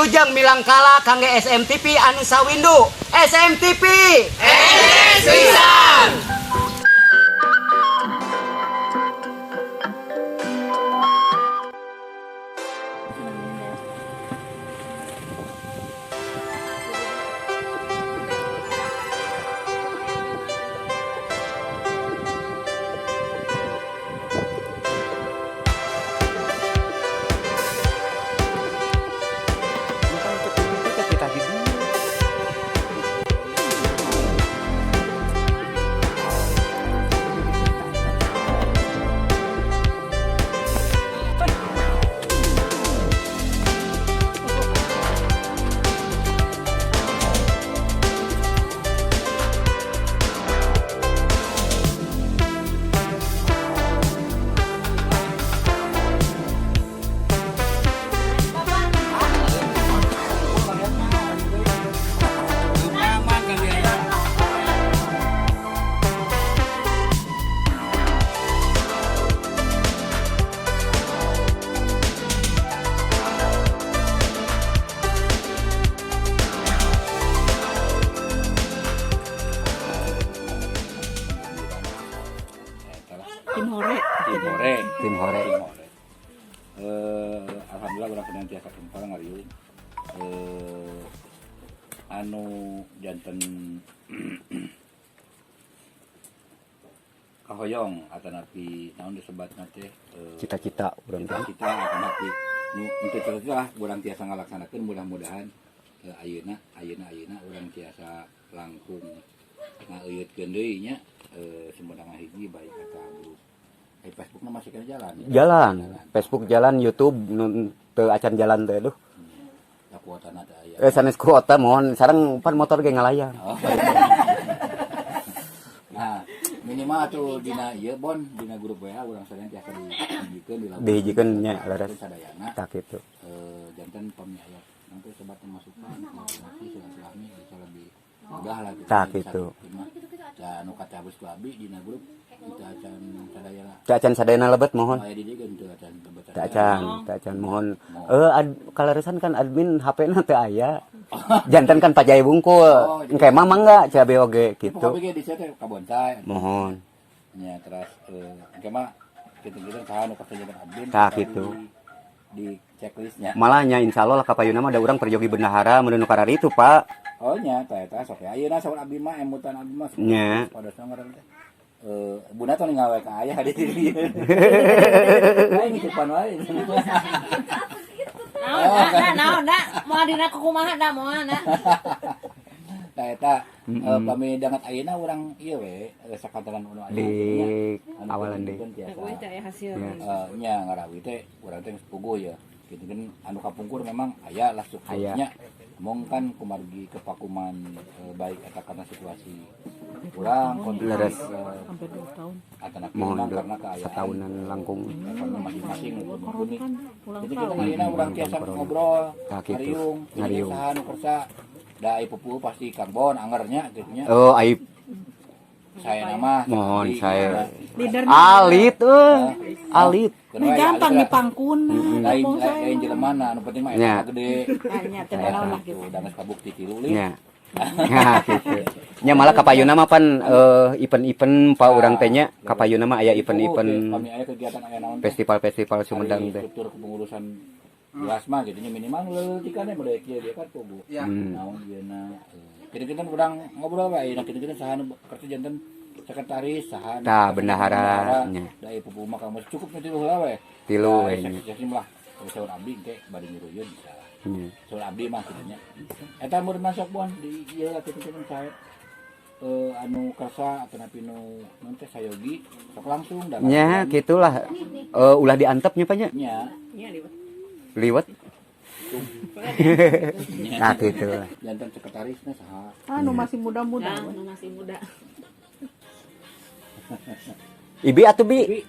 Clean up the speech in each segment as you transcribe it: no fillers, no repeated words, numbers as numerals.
Wilujeng milangkala kangge SMTV anu sawindu. SMTV Engges pisan. Tim hore. Tim hore. Tim hore. Tim hore. Alhamdulillah urang senantiasa kempal ngariung. Anu janten kahoyong atanapi naon disebatna teh, Cita-cita urang teh. Cita atanapi nu henteu cita-cita lah urang tiasa ngalaksanakeun, mudah-mudahan ayeuna ayeuna ayeuna urang tiasa langkung ngaeuyeukeun deui nya, Sumedang hiji baik eta grup. Facebookna masih kena jalan. Jalan, Facebook jalan, YouTube nu teu acan jalan teh, duh. Da kuotana teh aya. Sanes kuota, mohon sareng pan motor ge ngalayang. Oh. Nah, minimal atuh dina ieu bon dina grup WA urang sadaya tiasa dihijikeun, dilakukeun. Dihijikeun nya, leres. Sadayana. Tah kitu. Janten pami aya nanti sebatnya masukan informasi silaturahmi bisa lebih mudah lah gitu. Tah Bisa kitu. Mah da nu katabus ku abdi dina grup kita acan sadaya lah. Teu acan sadayana lebet, mohon. Aya di dieu ge teu acan lebet. Teu acan, teu acan, mohon. Kaleresan kan admin HP-na teu aya. Janten kan pajai bungkul. Oh, jadi- Engke mah mangga cabe oge gitu. gitu. Pokoknya di dieu teh kabonsai. Mohon. Nya terus engke mah kitu-kitu saha nu kersa janten admin Tah, bisa kitu. di checklistnya. Malah nya insyaallah lah kapayuna mah da urang perjogi bendahara mun nu kararitu, Pak. Oh nya tah eta sok ya. Ayeuna saur abdi mah emutan abdi mah. Nya. Pada ngaran teh. Bunda tuh ninggal we ka ayah di dieu. Aing ngitipan wae. Naon da, da, naon da. Moal dina kumaha da, moal da. Tah eta, pami dangat ayeuna urang ieu we, sakantenan anu aya. Di Anu awalan deui. tiasa. Euy teh aya hasil. Ya. Nya ngarawi teh urang teh geus puguh ya. Kitu kan anu kapungkur memang aya lah strukturnya. Mong kan kumargi kepakuman, baik eta karena situasi urang kondisi Leres. Hampir 2 tahun. atanapi Mohon memang dulu karena keayaan setahunan langkung. ekonomi masing-masing nu mumpuni. Kan ulang Jadi kita tahun. ayeuna urang tiasa Corona. ngobrol, Tah kitu. ngariung, Ngariung. saha nu kersa da ai pupuh pasti Kang Bon angernya gitu nya. Oh, ai Saya nama mohon saya. Leader Alit euy. Alit. Ini gampang dipangkun. Lain lain jelema na anu penting mah Nya. eta gede. Nya teh naon lah gitu. Da geus kabukti tilu li. Nya. Nah, gitu. Nya malah kapayuna mah pan event-event pa urang teh nya, kapayuna mah aya event-event Kami aya kegiatan aya naon teh. Festival-festival Sumedang Ari teh. struktur kepengurusan jelas mah gitu nya, minimal leuleutikane model kieu dia kan puguh. Naon ieu na kitu-kitu urang ngobrol wae ayeuna kitu-kitu saha nu kersa janten sekretaris, saha nu Tah, kersa bendahara, nya. Da ieu pupuh mah kamu cukup nu tilu heula we. Tilu Nah, we nya. seksi-seksi lah. Kalau saur abdi engke bade nyuruyun bisa lah. Nya. Saur abdi mah kitu nya. Eta mun masuk bon di ieu lah kitu-kitu sae anu kersa atanapi nu nu teh sayogi sok langsung da. Nya gitulah. Ulah diantep nya, Pak, nya. Nya. Nya liwet. Liwet. Nah, gitu lah. Janten sekretarisnya saha? Anu masih muda-muda. Nah, nu masih muda. Ibi atuh bi.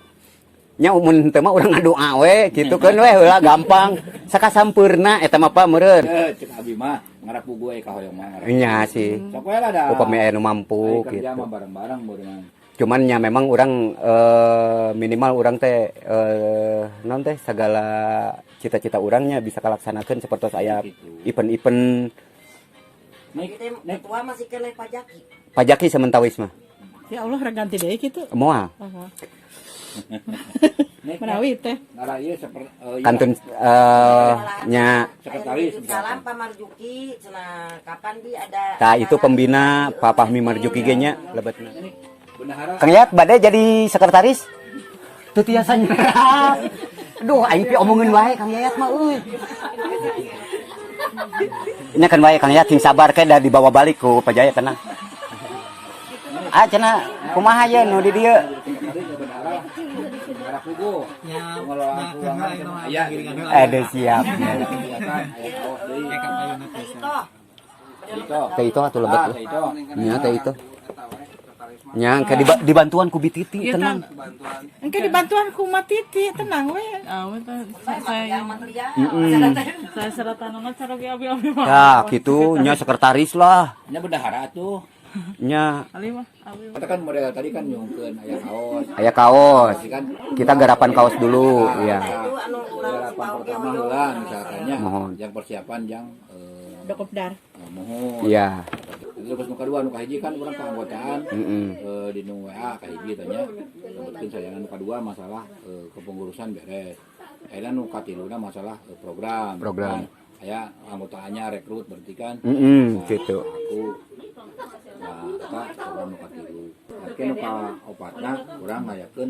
Nya mun teu mah urang ngadoa we kitu kan we heula gampang. Sakasampeurna eta mah, Pak, meureun. Cek abi mah ngarap puguh we kahoyong mah ngarap. Nya sih. Sok we lah da. Upami aya nu mampu Ai kerja gitu. mah bareng-bareng meureun. Cuman nya memang urang minimal urang teh non teh segala cita-cita urangnya bisa kalaksanakeun seperti saya Gitu. event-event. Naik Jadi naik ketua masih kena pajaki. Pajaki sementawis mah. Ya Allah, rek ganti deui kitu. Moal. Aha. Naik. Menawi teh. Nara ieu seperti Kantun nya. Sekretaris. Salam Pak Marjuki, cenah kapan bi ada Tah, itu acara? Pembina Pak Fahmi Marjuki ge nya lebetna. Ini bendahara. Kang Yat bade jadi sekretaris? Teu tiasa nyerah. Aduh, aing pi omongin wae Kang Yayat mah euy. Ini kan wae Kang Yayat sing sabar ke da dibawa balik ku Pak Jaya, tenang. Ah, cenah kumaha ye nu di dieu? Sekretaris ya, bendahara. Bendahara kubu. Pengelolaan keuangan aya gitu. Aduh, siap. Ada kegiatan aya kaos deui. Teh Ito. Itu. Teh itu atuh lebet Ah, lah. teh itu. Nya teh itu. Nya ke dibantuan ku Bititi, tenang. Engke dibantuan ku Matiti, tenang we. Ah, betul. Saya Material. saya seratan cara ge abi-abi mah. Ya, gitu nya sekretaris lah. Nya bendahara tuh. Nya. Ali mah, abi mah. Kata kan model tadi kan nyungkeun aya kaos. Aya kaos. Pasti kan. Kita garapan kaos dulu, ya. Itu anu urang Garapan Cipau ge pertama hoyong. heula misalkannya Mohon. yang persiapan yang Dokopdar. Mohon. Iya. Terus nu kadua, nu kahiji kan urang keanggotaan di nu WA kahiji tanya. Sebutkeun sadayana. Nu kadua masalah kepengurusan beres. Ayeuna nu katiluna masalah program. Program. Kan, aya anggotaannya rekrut berarti kan. Heeh, gitu. Aku nah eta program nu katilu. Tapi nu kaopatna urang ngayakeun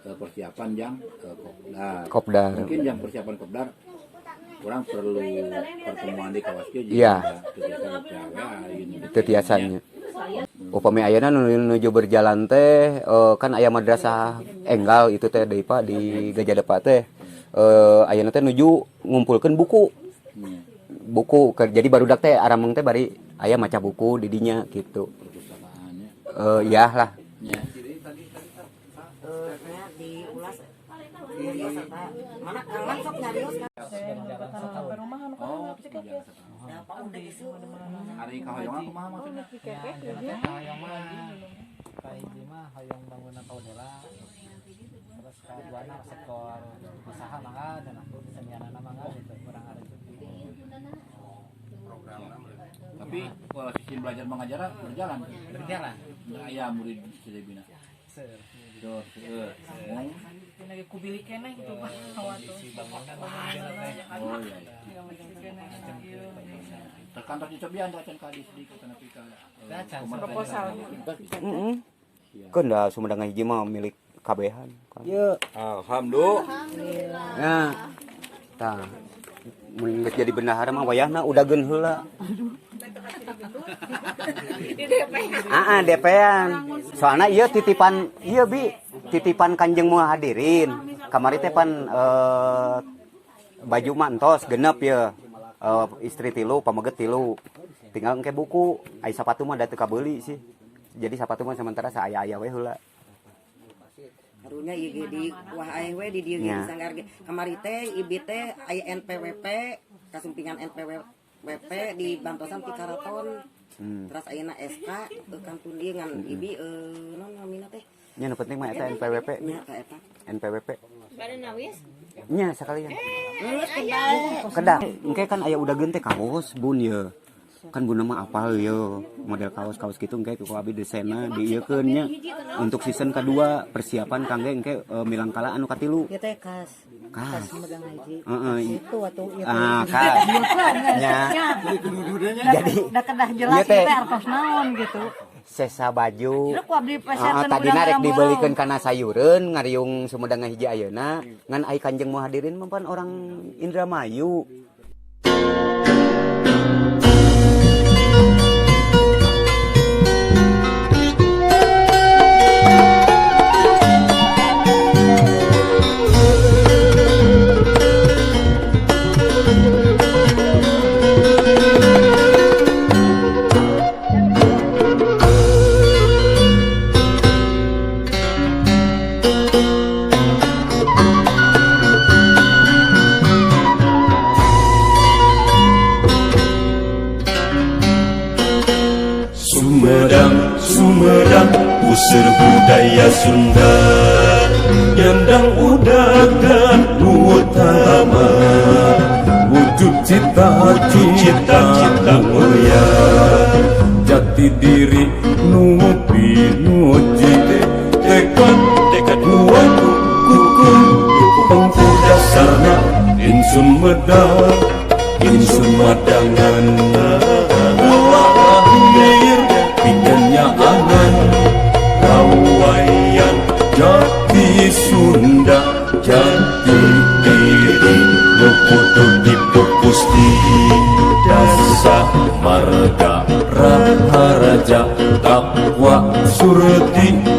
persiapan jang kopdar. Kopdar. Mungkin jang persiapan kopdar urang perlu pertemuan di kawas kieu. Iya. Kegiatan WA ini. Teu tiasanya. Upami ayeuna nu nuju berjalan teh kan aya madrasah enggal itu teh deui Pak di Gajah Depa teh. Ayeuna teh nuju ngumpulkeun buku. Buku jadi barudak teh arameng teh bari aya maca buku di dinya gitu. Perpustakaannya. Iya lah. Ya. Nya diulas. Nyarios eta. Mana Kang Man sok nyarios kan? Oh, berjalan setahun. Da apa udah isu. Ari kahoyongan kumaha maksudnya? Hoyong mah kahiji mah hoyong bangunan paudela, terus kaduana sektor usaha mangga dan aku kesenianana mangga gitu kurang ada. Tapi kalau sistem belajar mengajar berjalan. Berjalan. Nggak aya murid sedebina. Seur. Seur, seur. Ngomong. Lagi kubili keneh gitu Pak. Kondisi bangunan teh. Oh iya. Iya. Terkantor dicobian dah can ka di ka nepi ka Dah, can. Proposal. Heeh. Keun da Sumedang hiji mah milik kabehan. Ieu. Alhamdulillah. Nah. Tah. Mun geus jadi bendahara mah wayahna udageun heula. Ah, DP-an. Soalna ieu titipan ieu bi, titipan Kanjeng Muhadirin. Kamari teh pan baju mah entos genep ya. Istri tilu, pameget tilu. Tinggal engke buku, ai sapatu mah da teu kabeuli sih. Jadi sapatu mah sementara saaya-aya we heula. Karunya ieu ge di wah aya we di dieu ge Nya. di sanggar ge. Kamari teh ibi teh aya NPWP, kasumpingan NPWP di bantosan ti karaton. Terus ayeuna SK kantun ieu ngan ibi non namina teh. Nya nu penting mah eta NPWP. Nya ka eta. NPWP. Bade nawis? Nya sakalian. Geus kedah. Kedah, engke kan aya udageun teh kaos bun ye. Kan bunda mah apal ye model kaos-kaos gitu, engke ku abi desainna diieukeun nya. Untuk season kedua persiapan kangge engke milangkala anu katilu. Ieu teh kas. Kas. Sumedang hiji. Heeh. Itu waktu ieu. Ah, kas. Nya. Jadi Da kedah jelas Ieu teh teh artos naon gitu. Sesa baju. Terus ku abdi Heeh, peserta tadina rek dibelikeun kana sayureun ngariung Sumedang hiji ayeuna ngan ai Kanjeng Muhadirin mah pan orang Indramayu. Sumedang, Sumedang, puseur budaya. Budaya Sunda nyandang udag dan utama, wujud cita-cita mulia, jati diri nu pinuji, tekad tekad kuat kukuh pangku dasarna insun medang insun madangan, ulah lahir pidannya angan rawayan jati Sunda, jati diri nu kudu dipupus di dasa marga raharaja takwa surti.